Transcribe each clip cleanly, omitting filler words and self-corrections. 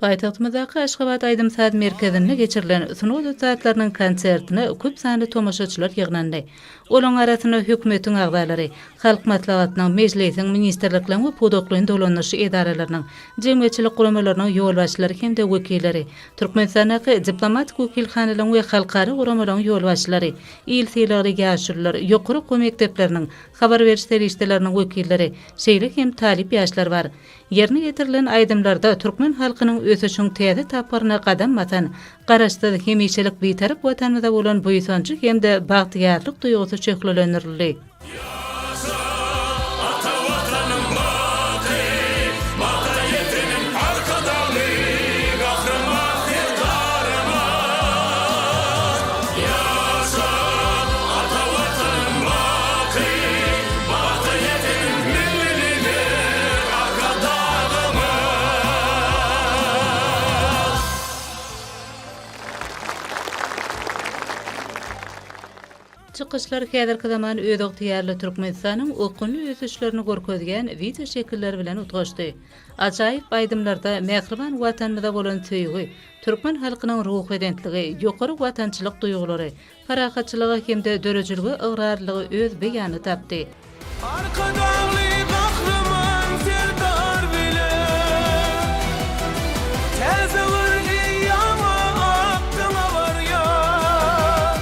Paýtagtymyzdaky Aşgabat aýdym-saz merkezinde geçirilen sungat ussatlarynyň konsertine köp sanly tomaşaçylar ýygnandy. Olaryň arasynda hökümetiň agzalary, Halk Maslahatynyň, Mejlisiň, ministrlikleriň we pudaklaýyn dolandyryş edaralarynyň, jemgyýetçilik guramalarynyň ýolbaşçylary hem-de wekilleri, Türkmenistandaky diplomatik wekilhanalaryň we halkara guramalaryň ýolbaşçylary, il sylagly ýaşulular, ýokary okuw mekdepleriniň, habar beriş serişdeleriniň wekilleri, şeýle hem talyp ýaşlar bar. Ýerine ýetirilen aýdymlarda türkmen halkynyň ösüşiň täze tapgyryna gadam basan Garaşsyz, hemişelik Bitarap Watanymyza bolan buýsanjy hem-de bagtyýarlyk duýgusy şöhlelendirildi. Ýaşa, ata Watanym baky, Bagta ýetenim Arkadagly Gahryman Serdarymyz! Ýaşa, ata Watanym baky, Bagta ýetenim Milli Lider Arkadagymyz! Çykyşlar häzirki zaman özygtyýarly Türkmenistanyň okgunly ösüşlerini görkezýän wideoşekiller bilen utgaşdy. Ajaýyp aýdymlarda mähriban Watanymyza bolan söýgi, türkmen halkynyň ruhubelentligi, ýokary watançylyk duýgulary, parahatçylyga hem-de döredijilige ygrarlylygy öz beýanyny tapdy. Arkadagly Gahryman Serdar bilen Täze bir eýýama ak daňa barýar.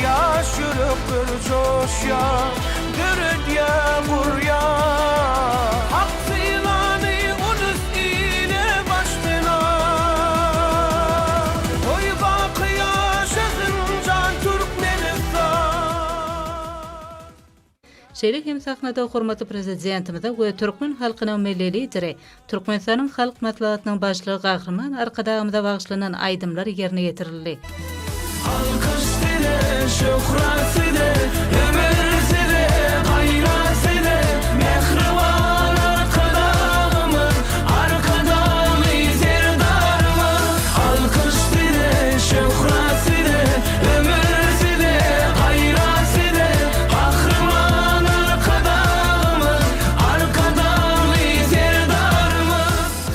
Ýaş ýürekler joşýar, döredýär, gurýar. Hak sylany ulus ile başsena. Goý baky ýaşasyn jan Türkmenistan. Şeýle hem sahnada hormatly Prezidentimize we türkmen halkynyň Milli Lideri, Türkmenistanyň Halk Maslahatynyň Başlygy Gahryman Arkadagymyza bagyşlanan aýdymlar ýerine ýetirildi. Alkyş size, şöhrat size, ömür size, gaýrat size, mähriban Arkadagymyz, Arkadagly Serdarymyz! Alkyş size, şöhrat size, ömür size, gaýrat size, Gahryman Arkadagymyz, Arkadagly Serdarymyz!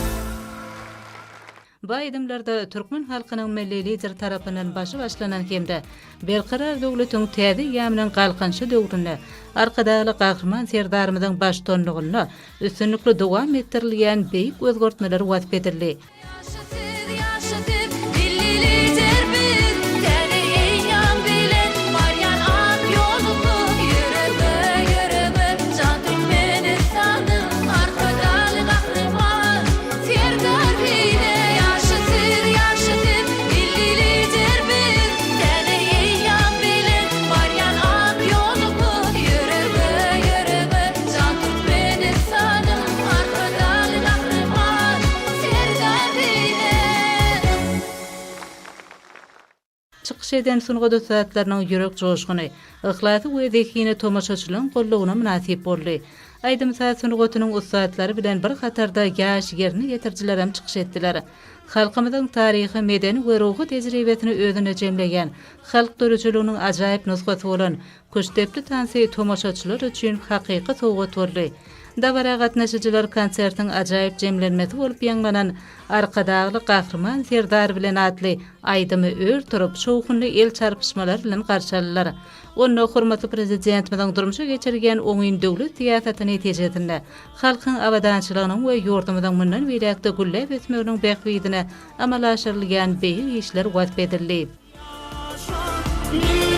Bu aýdymlarda türkmen halkynyň Milli Lideri tarapyndan başy başlanan hem-de Berkarar döwletiň täze eýýamynyň Galkynyşy döwründe Arkadagly Gahryman Serdarymyzyň baştutanlygynda üstünlikli dowam etdirilýän beýik özgertmeler wasp edildi. Ýaşa siz, ýaşa siz, Milli Lider biz, Täze eýýam bilen barýan ak ýolumyz, Ýöreme, ýöreme, jan Türkmenistanym, Arkadagly Gahryman Serdar bile. Ýaşa siz, ýaşa siz, Milli Lider biz, Täze eýýam bilen barýan ak ýolumyz, Ýöreme, ýöreme, jan Türkmenistanym, Arkadagly Gahryman Serdar bile. Çykyş eden sungat ussatlarynyň ýürek joşguny, yhlasy we zehini tomaşaçylaryň goldawyna mynasyp boldy. Aýdym-saz sungatynyň ussatlary bilen bir hatarda ýaş ýerine ýetirijilerem çykyş etdiler. Halkymyzyň taryhy, medeni we ruhy tejribesini özünde jemleýän, halk döredijiliginiň ajaýyp nusgasy bolan Küştdepdi tansy tomaşaçylar üçin hakyky sowgat boldy. Dabara gatnaşyjylar konsertiň ajaýyp jemlenmesi bolup ýaňlanan Arkadagly Gahryman Serdar bilen atly aýdymy ör turup, şowhunly el çarpyşmalar bilen garşy aldylar. Onda hormatly Prezidentimiziň durmuşa geçirýän oňyn döwlet syýasaty netijesinde halkyň abadançylygynyň we ýurdumyzyň mundan beýläk-de gülläp ösmeginiň bähbidine amala aşyrylýan beýik işler wasp edildi. Ýaşa!